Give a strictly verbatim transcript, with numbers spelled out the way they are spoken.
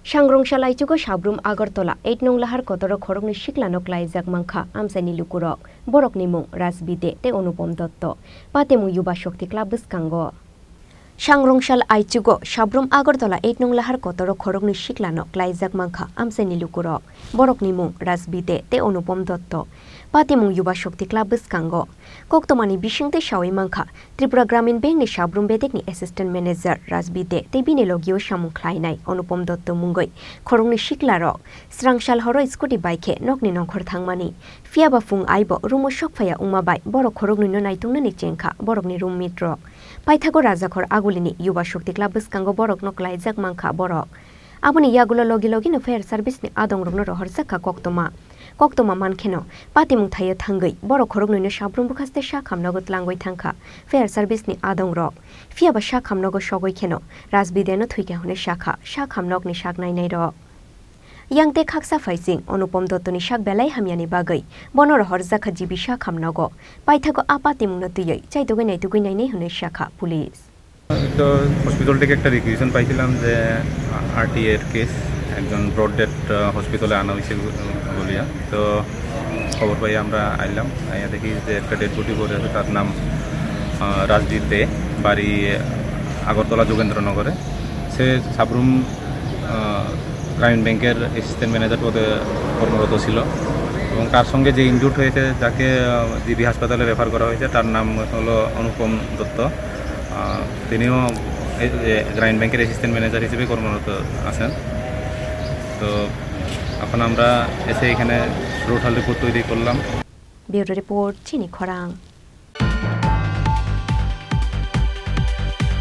Sangrongsa laichugo Sabrum Agartala eight nong lahar kotoro khoroknwi siklano klaijak mankha amchaini lukurok. Borokni mung Rajbi De tei Onupom Dotto. Patimung Yuba Shakti Club bwskango. Sangrongsa laichugo Sabrum Agartala eight nong lahar kotoro khoroknwi siklano klaijak mankha amchaini lukurok. Borokni mung Rajbi De tei Onupom Dotto. Patimung Yuba Shakti Club bwskango. Koktwmani bisingtwi sawi mankha, Tripura Gramin Bank ni Sabrum bedekni Assistant Manager Rajbi De tei bini logio samung khlainai Onupom Dotto mungwi khoroknwi siklarok srangsal horo scooty bai khe nokni nongkhor thangmani. Phiyaba phung aibo room-o sokphaiya wngma bai borok khoroknwino naitungnani chengkha borokni roommate rok. Paithago Rajakhor Agulini Yuba Shakti Club bwskango borokno klaijak mankha borok. Aboni yagulo logi logino fire service ni adongrokno rohorjak kha koktwma. Koktwma mankheno, patimung thaio thangwi borok khoroknwino Sabrum bwkhaste sakhamnogo tlangwi thangkha fire service ni adongrok. Phiyaba sakhamnogo sogwi kheno Rajbi Deno thwikha hwnwi sakha sakhamnokni sak nainairok. Yang tei khaksa phaising Onupom Dottoni sak belai hamyani bagwi bono rohorjak kha G B sakhamnogo. Paithago a patimungno twiwi chaitugwi naitugwi nainai hwnwi sakha police. তো হসপিটাল থেকে একটা রিকুইজিশন পাইছিলাম যে আরটিএ এর কেস, একজন broad dead হসপিটালে আনা হয়েছে বলিয়া। তো খবর পাই আমরা আইলাম, আইয়া দেখি যে একটা ডেড বডি পড়ে আছে, তার নাম আহ, রাজদীপ দে, বাড়ি আগরতলা যোগেন্দ্রনগরে। সে সাবরুম আহ, গ্রামীণ ব্যাংকের অ্যাসিস্ট্যান্ট ম্যানেজার পদে কর্মরত ছিল এবং তার সঙ্গে যে ইনজুর্ড হয়েছে, যাকে জিবি হাসপাতালে রেফার করা হয়েছে, তার নাম হলো অনুপম দত্ত। আহ, তিনিও এই যে গ্রামীণ ব্যাংকের অ্যাসিস্ট্যান্ট ম্যানেজার হিসেবে কর্মরত আছেন। তো এখন আমরা এসে এখানে ব্রুটাল রিপোর্ট তৈরি করলাম। Bureau Report, Chini Khorang.